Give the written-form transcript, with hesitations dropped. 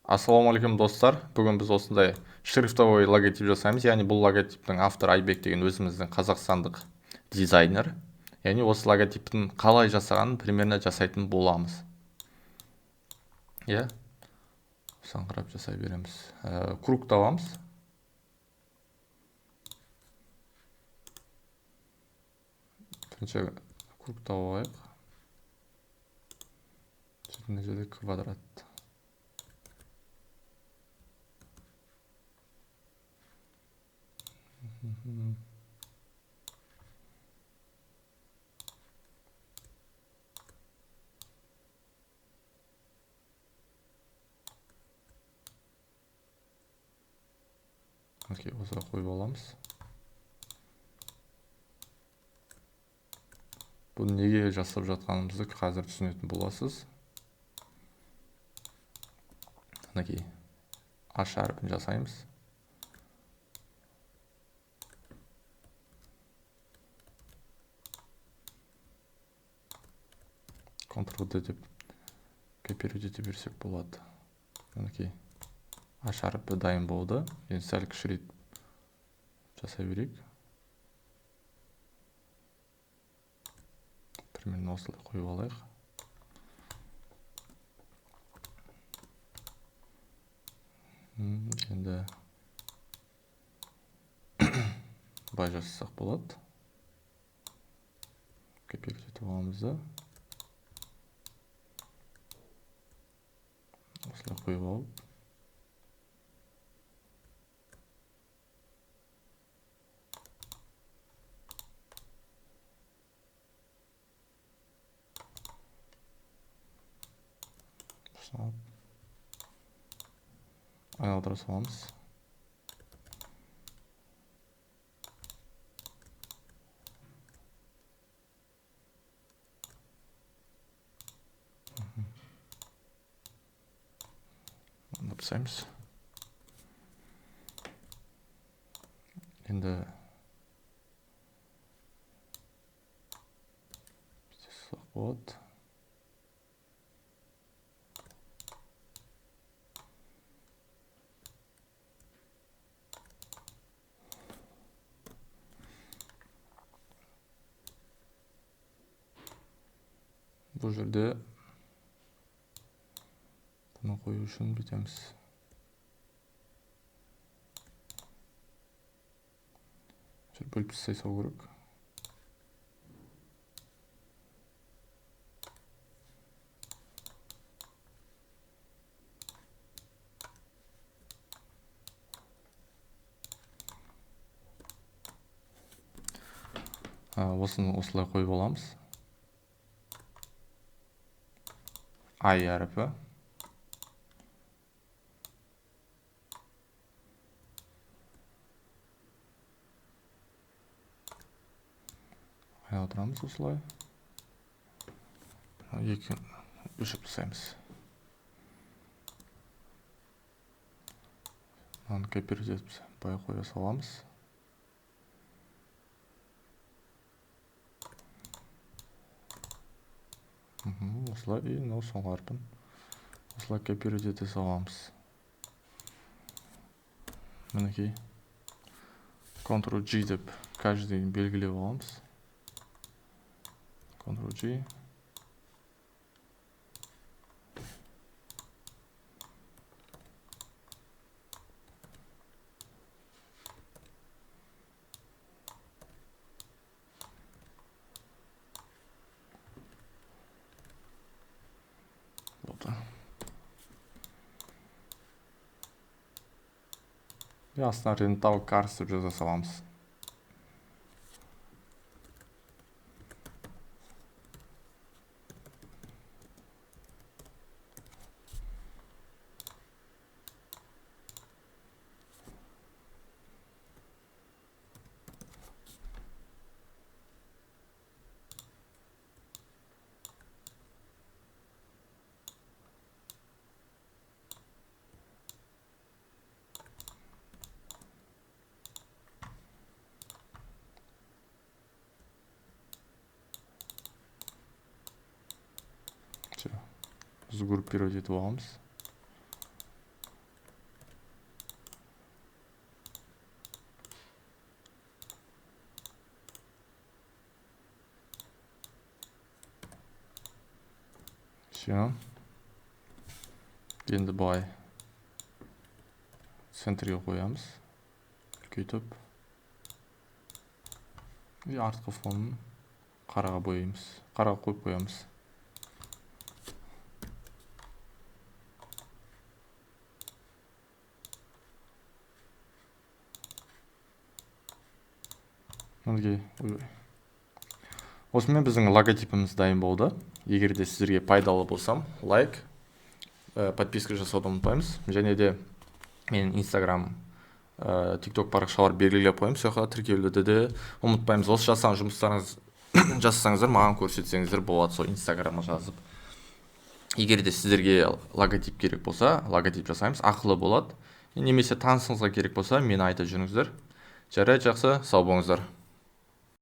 Ассалаумағалейкум, достар. Бүгін біз осындай шрифтовой логотип жасаймыз. Яғни бұл логотиптің авторы Айбек деген өзіміздің қазақстандық дизайнер. Яғни осы логотиптің қалай жасағанын примерно жасайтын боламыз. Иә. Осыған қарап жасай береміз. Круг табамыз. Бірінші круг тауып алайық. Сөйтіп мына жерде квадрат. Окей, осылай қойып аламыз. Бұны неге жасап жатқанымызды қазір түсінетін боласыз. Мінекей, H әрпін жасаймыз. Ctrl D деп копировать ете берсек болады. Мінекей, H әрпі дайын болды. Енді сәл кішірейтіп жасай берейік. Примерно осылай қойып алайық. Енді былай жасасақ болады. Копировать етіп аламыз да. Осылай қойып алып. Айналдыра саламыз. Тастаймыз. Енді бізде болады. Бұл жерде бұны қою үшін бүйтеміз. Бөліп тастай салу керек. Осыны осылай қойып аламыз. I әрпі. Айналдырамыз осылай. Екі өшіріп тастаймыз. Мынаны копировать етіп былай қоя саламыз. Осылай, и мынау соңғы әрпін осылай копировать ете саламыз. Мінекей, Ctrl G деп каждый белгілеп аламыз. Ctrl G. И астына Rental Cars деп жаза саламыз. Сгруппировать етіп аламыз. Все. Енді былай центрге қоямыз. Үлкейтіп. И артқы фонын қараға бояймыз. Қараға қойып қоямыз. Мінекей, ойбай. Осымен біздің логотипіміз дайын болды. Егер де сіздерге пайдалы болсам, лайк, подписка жасауды ұмытпаймыз. Және де менің Инстаграм, TikTok парақшалар белгілеп қоямын. Сол жаққа тіркелуді де ұмытпаймыз. Осы жасаған жұмыстарыңыз жасасаңыздар, маған көрсетсеңіздер болады, сол Инстаграмға жазып. Егер де сіздерге логотип керек болса, логотип жасаймыз, ақылы болады. Немесе танысыңызға керек болса, мені айта жүріңіздер. Жарайды, жақсы, сау болыңыздар.